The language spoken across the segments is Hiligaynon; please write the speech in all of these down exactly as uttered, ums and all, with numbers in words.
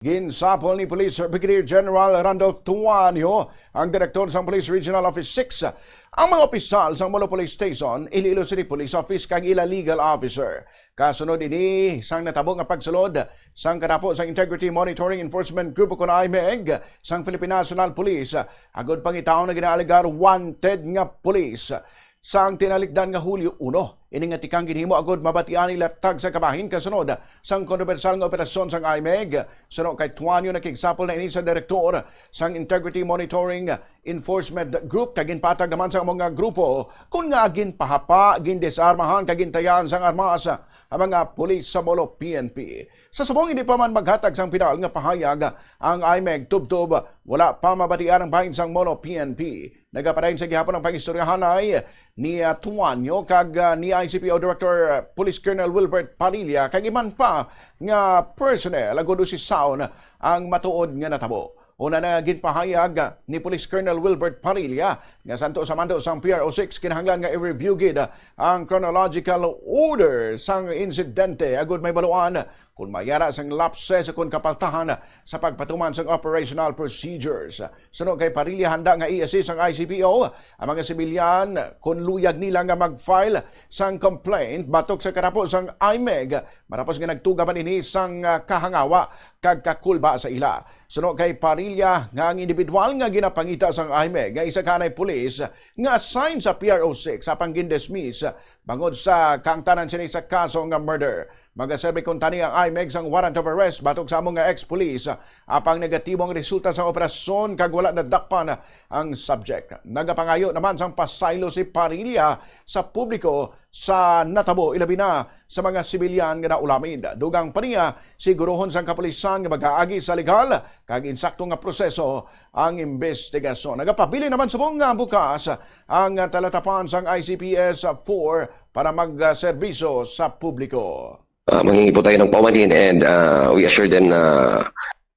Ginsapol ni Police Brigadier General Randolph Tuanyo, ang direktor sang Police Regional Office six, ang mga opisyal sang Molo Police Station, Iloilo City Police Office, kag ila legal officer. Kasunod ini sang natabo nga pagsulod sang kadapo sang Integrity Monitoring Enforcement Group, kon IMEG, sang Philippine National Police, agud pangitaon nga ginaalegar wanted nga pulis. Sang tinalikdan nga Hulyo uno, ini nga tikang ginhimo agud mabatian nila tagsa ka bahin kasunod sang kontrobersyal nga operasyon sang IMEG. Suno kay Tuanyo, nakigsapol na ini sa direktor sang Integrity Monitoring Enforcement Group kag ginpatag naman sa mga grupo kon nga ginpahapa, gindesarmahan kag gintayan sang armas ang mga pulis sa Molo P N P. Sa subong hindi pa man maghatag sang pinal nga pahayag ang IMEG tubtob, wala pa mabatian ang bahin sang Molo P N P. Nagapadayon sa gihapon ang pangistoryahanay ni, ah, Tuanyo kag, ah, ni I C P O Director, ah, Police Colonel Wilbert Padilla kag iban pa nga personnel agud usisahon ang matuod nga natabo. Una na ginpahayag ni Police Colonel Wilbert Padilla nga santo sa mando sang P R O six, kinahanglan nga i-review gid ang chronological order sang insidente agud mahibaluan kon may ara sang lapses o kon kapaltahan sa pagpatuman sang operational procedures. Suno kay Padilla, handa nga i-assist sang I C P O ang mga sibilyan kon luyag nila nga mag-file sang complaint batok sa kadapo sang IMEG, matapos nga nagtuga man ini sang, ah, kahangawa kag kakulba sa ila. Suno kay Padilla nga ang individual nga ginapangita sang IMEG nga isa ka anay pulis nga assign sa P R O six apang gindismiss bangod sa kaangtanan sini sa kaso nga murder. Magaserbi kuntani ang IMEG sang warrant of arrest batok sa amo nga ex-police, apang negatibo ang resulta sa operasyon kag wala nadakpan ang subject. Nagapangayo naman sang pasaylo si Padilla sa publiko sa natabo, ilabi na sa mga sibilyan nga naulamid. Dugang pa niya, sigurohon sang kapulisan nga mag-aagi sa legal kag insakto nga proseso ang imbestigasyon. Nagapabilin naman subong nga bukas ang talatapan sang I C P S four para magserbisyo sa publiko. Ah, manghingi po tayo ng paumanhin, and, ah, we assure them na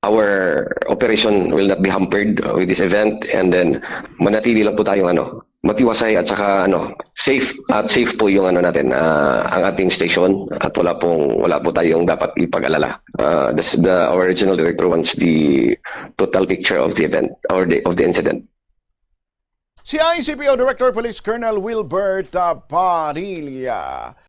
our operation will not be hampered, uh, with this event, and then manatili lang po tayong, ano, matiwasay at saka, ano, safe, at safe po yung, ano, natin, ah, ang ating station, at wala pong, wala po tayong dapat ipag-alala. Ah, this, the, our regional director wants the total picture of the event or the, of the incident. Si I C P O Director Police Colonel Wilbert, ah, Padilla.